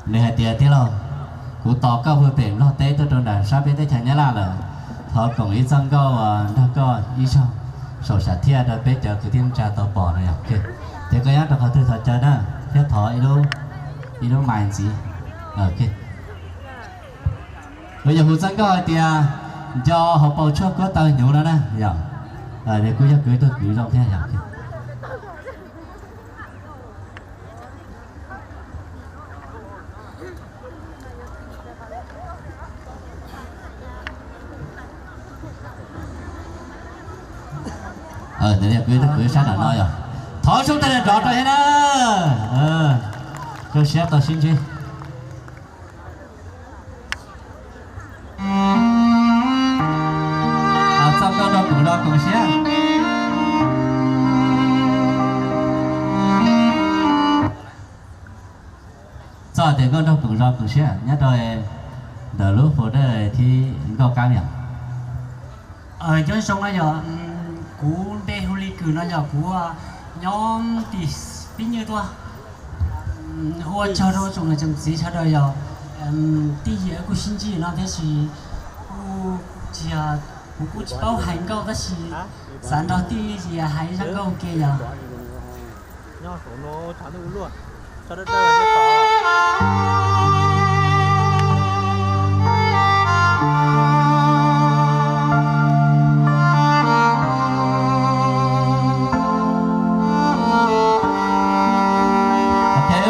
Nws hais tias, tij laug, kuv tos koj puag pem Nplog teb tuaj rau nram sab peb teb chaws Nyab Laj lawm, thov koom ib txoj nkauj nrog koj ib zaug saum sam thiaj rau peb cov kwv tij neej tsa tau pom no yog. Ces koj nyob rau qhov twg thov caw na, thiab thov ib lub mais ntxiv. Kuv yuav hu txoj nkauj hais tias, nco hauv paus tshuaj kuab taw hnyuv no na yog. Kuj yog kwv tij kwv zoo thiab yog. Kwv sab nram no yog, thov zoo tej nrov rau thiab na. Zoo siab tau sib ntsib. Txoj nkauj nraug koom zos koom siab. Txoj tias nkauj nraug koom zos koom siab nyob rau ntawm lub folder thib nkauj kab yom. Nyob zoo no yog, kuv npe hu Li Kws no yog kuv nyob tim Pib Nyuj tuaj. Ua tsaug rau tsoom niam tsoom txiv sawv daws yog, tij yam kuj sib ntsib no tab sis kuj tsis, kuv kuj tsis paub hais nkauj tab sis xav nrog tij yam hais zaj nkauj ke yog.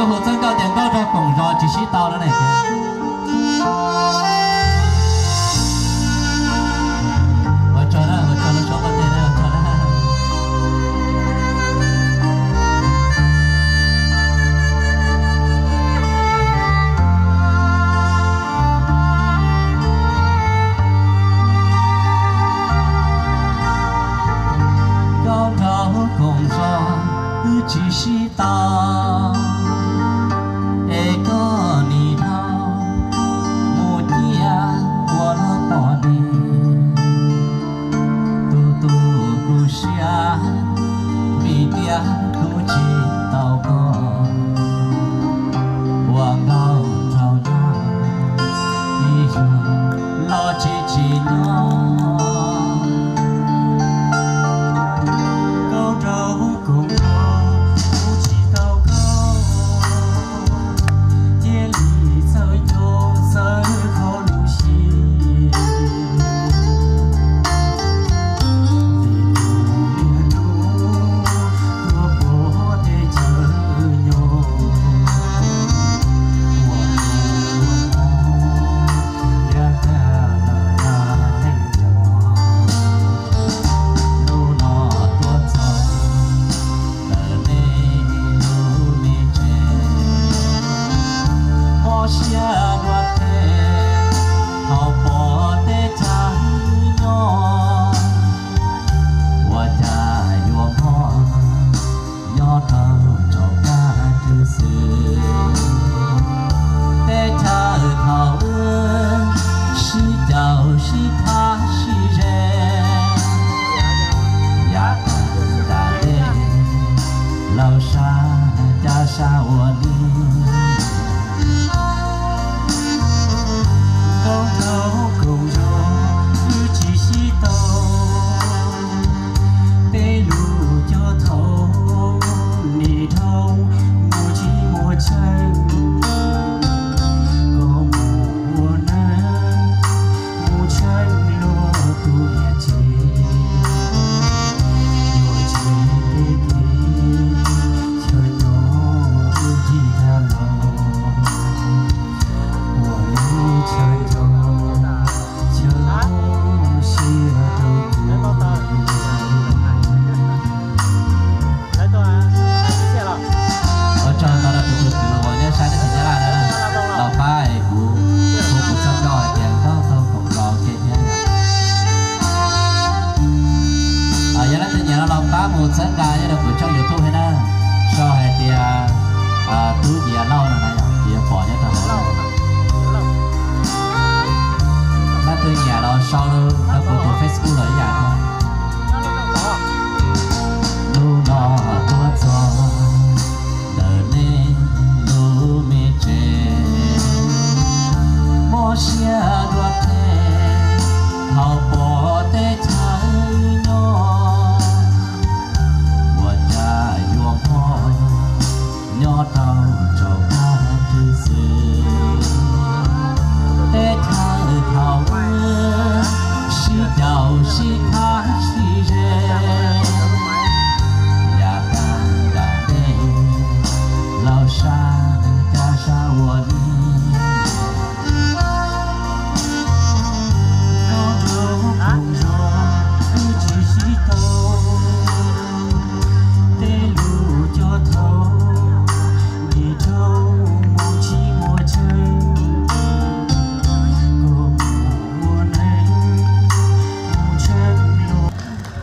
Hu txoj nkauj tias nkauj nraug koom zos tsis sib tau no ne. Ua tsaug na, ua tsaug lub suab qhov tiag na, ua tsaug na. Nkauj nraug koom zos wb tsis sib tau, es koj nim dhau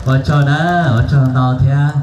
Ua tsaug na, ua tsaug ntau thiab.